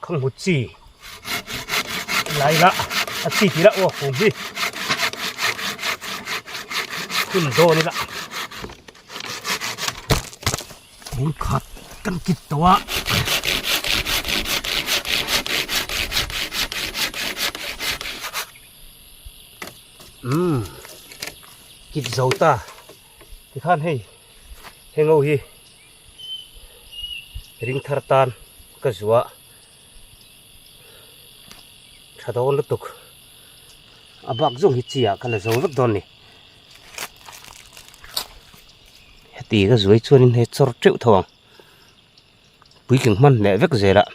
Khang hmu chi lai la a chi tih la aw kung hi hun dawn ila kung khat kan kit tawh a. Umm kit zo ta tikhan hei heng ho hi ring thar tan ka zuah tha dawn lutuk a bak zawng hi chi ah ka la zo vek dawn a ni heti ka zuai chuanin hei chawr teuh tho ang puitling hman leh vek zel a.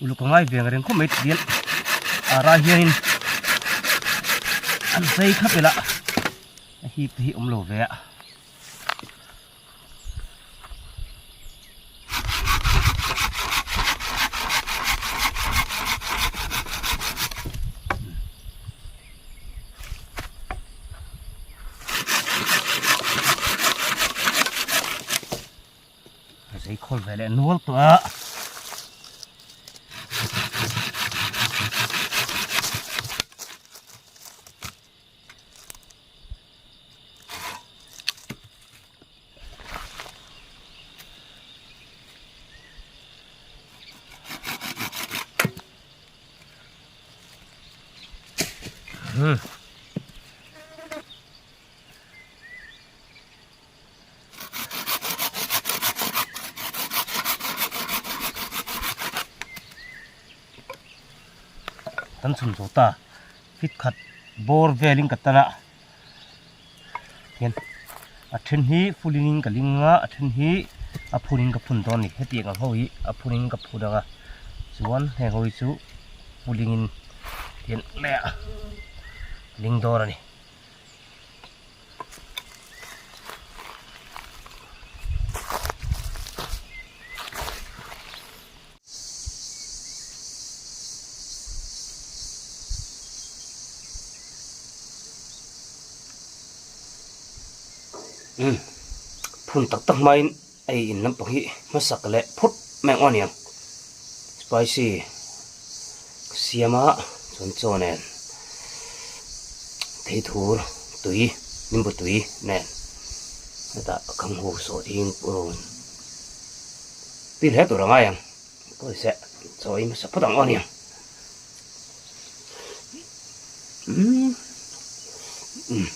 Uluk a ngai ve ang reng khawp mai tihian a rai hianin an zai thlap ila a hip te hi awm lo ve a. A zei khawl ve leh nual tawh a. Hmm. Kan chhun zo ta fit khat bawr velin ka tal a hian a then hi full in ka ling a a then hi a phun in ka phun dawn a ni hetiang ang ho hi a phun in ka phun ang a chuan heng ho hi chu full in hian ling dawn a ni. Umm phun tak tak hmain ei in lampang hi hmasak leh phut mai ang aw aniang spicy ka siam a chuan chaw nen theithur tui nimbu tui nen hetah khanghu sawh ding purun tui hle tur a ngai ang pawisa chaw ei hmasa phawt ang aw aniang umm umm.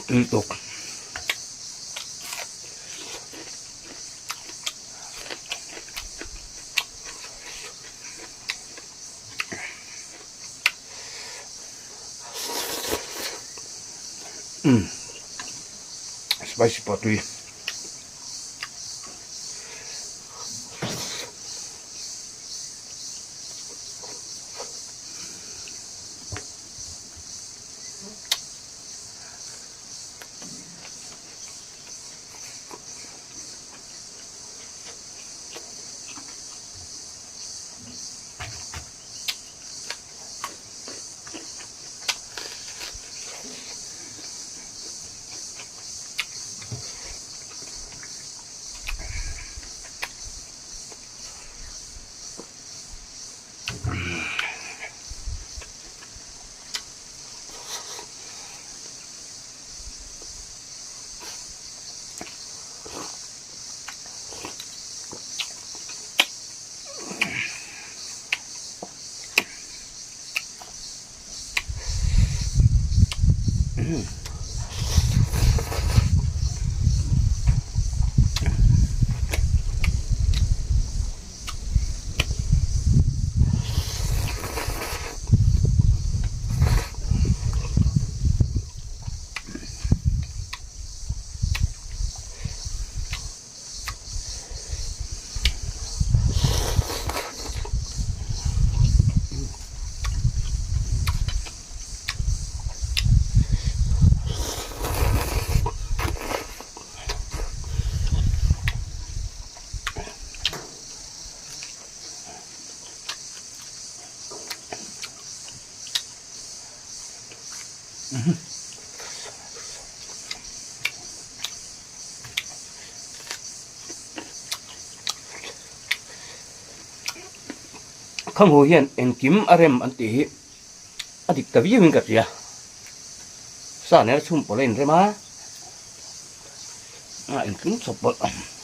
Tui tawk. Umm spicy pawh tui. Khanghu hian engkim a rem an tih hi a dik ta viau in ka hria. Sa nen a chhum pawlh a inrem a, a engkim chawp pawlh.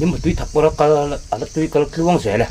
Nimbu tui thak pawh a kal a la tui kal tluang zel e.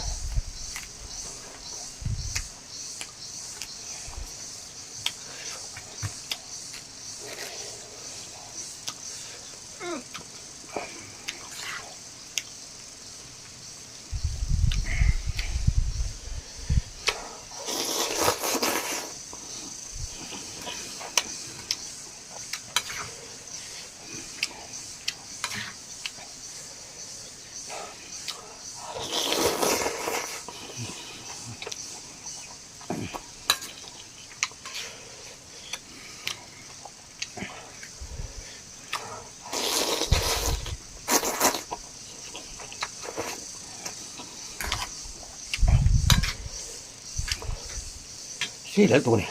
Hri leh tur a ni.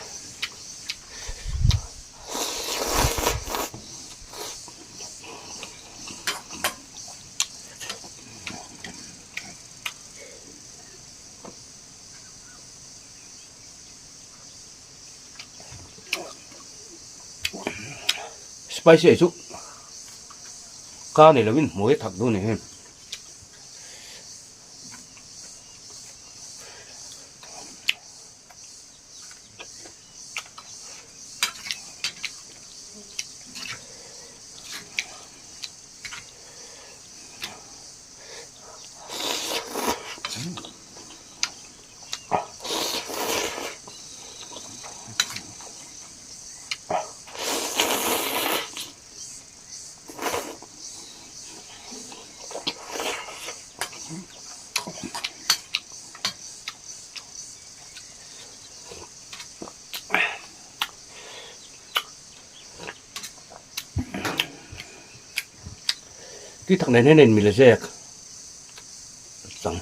Spicy ei chu ka nei lovin hmuai a thak dawn a ni hei. Tui tak nen hian a inmil zek chang.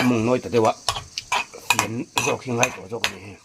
mawng nawi ta deuh a, fian zawk hi ngai tawh zawk a ni hei.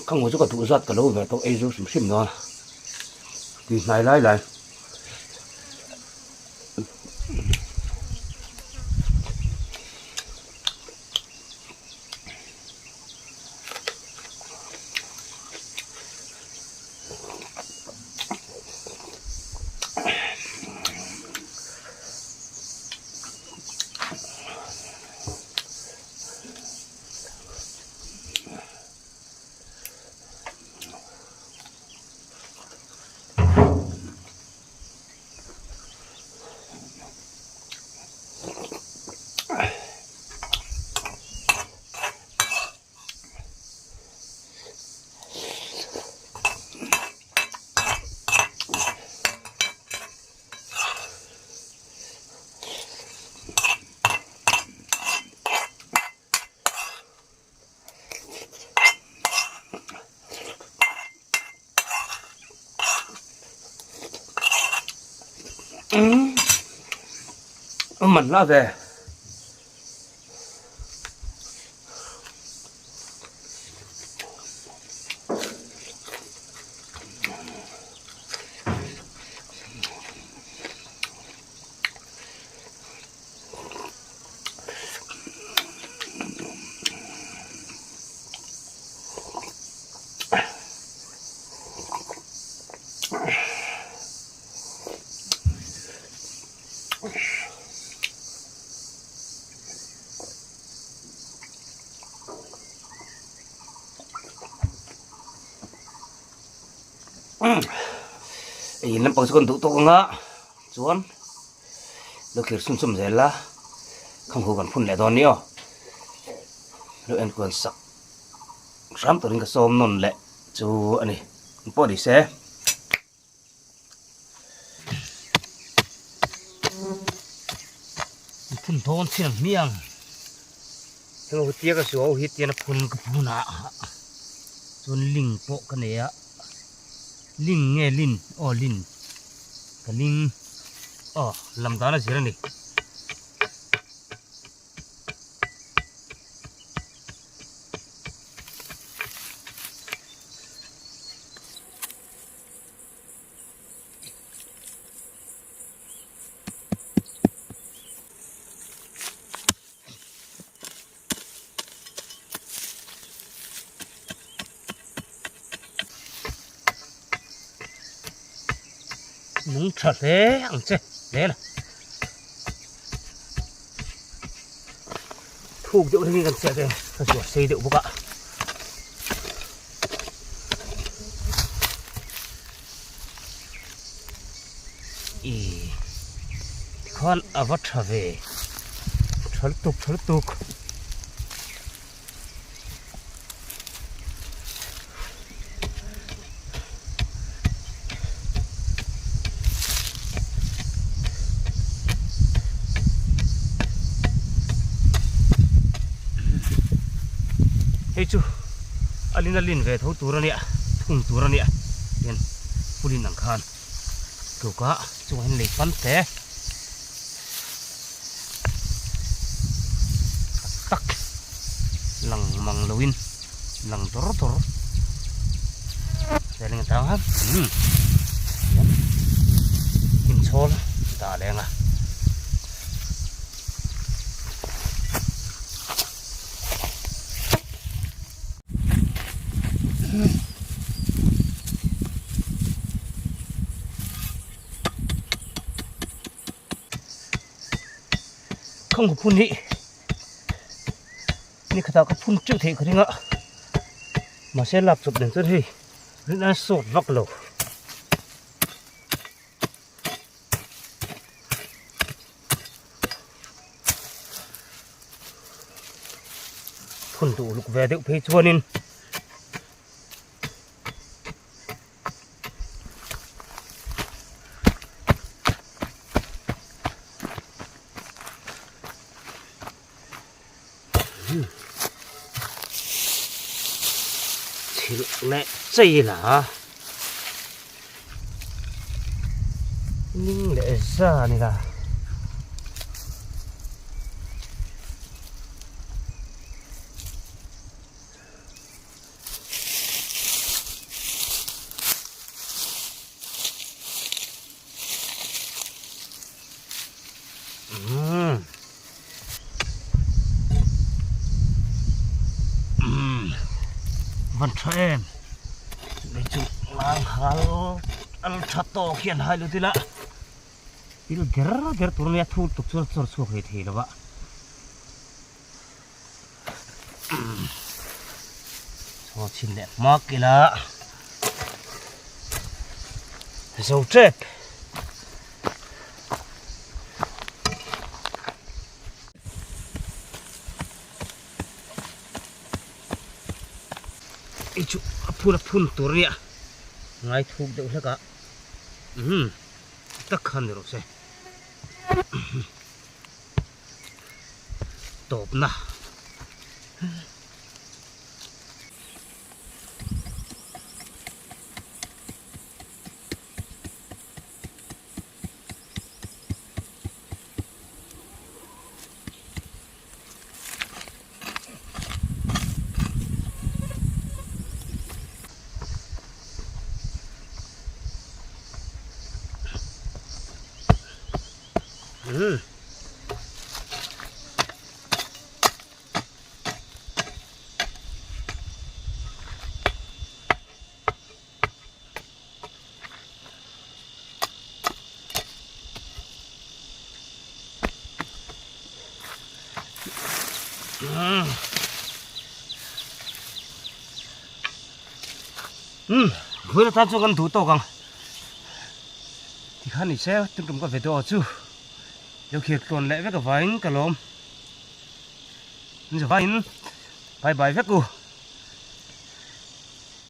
Khang chu ka duh zat ka lo ve tawh ei zo hrim hrim dawn tui hnai lai lai. Man hla ve. Ei lampang chu kan duh tawk ang a chuan lo thlir chhun chhum zel la khang hu kan phun leh dawn ni aw lo enkuan sak hram turin ka sawm nawn leh chu a ni pawh ni se. Phun dawn chin ang hmiang heng ho tia ka suah ho hi tian a phun ka phun a chuan ling pawh ka nei a ling nge lin aw lin ka ling aw lam dan a zir a ni. Nung tha hle ang che hle la thuk deuh ringin kan chhiat e ka zuar sei deuh bawk a. Ih tikhuan a va tha ve tha lutuk tha lutuk. Hei chu a lin a lin ve tho tur a nia thung tur a nia hian pulin ang khan tluk a chungah hian lei pan te tak tak lang mang loin lang dawr dawr velin a tang a umm hnim chhawl dah leng a. Khawng ka phun hi ni khatah ka phun teuh theih ka ring a mahse lak chawp nen chuan hei rin a sawt vak lo. Phun duh uluk ve deuh phei chuanin Chhilh leh chei la ning leh zan ila. Van tha em lei chu ngang hal al tha tawk hian hai lut ila thil der der tur ania thur tuk chuan chawr chhuak thei thei lo va chaw chhin leh hmak ila zo tep. Hei chu a phun a phun tur ania ngai thuk deuh hlek a umm tak khan ni rawh se tawpna. Umm. Umm vawiin atan chuan kan duh tawk ang tikhan ni se tum tum ka ve daw chu lo khir tlawn leh vek avangin ka lawm ni zavaiin bye bye vek u.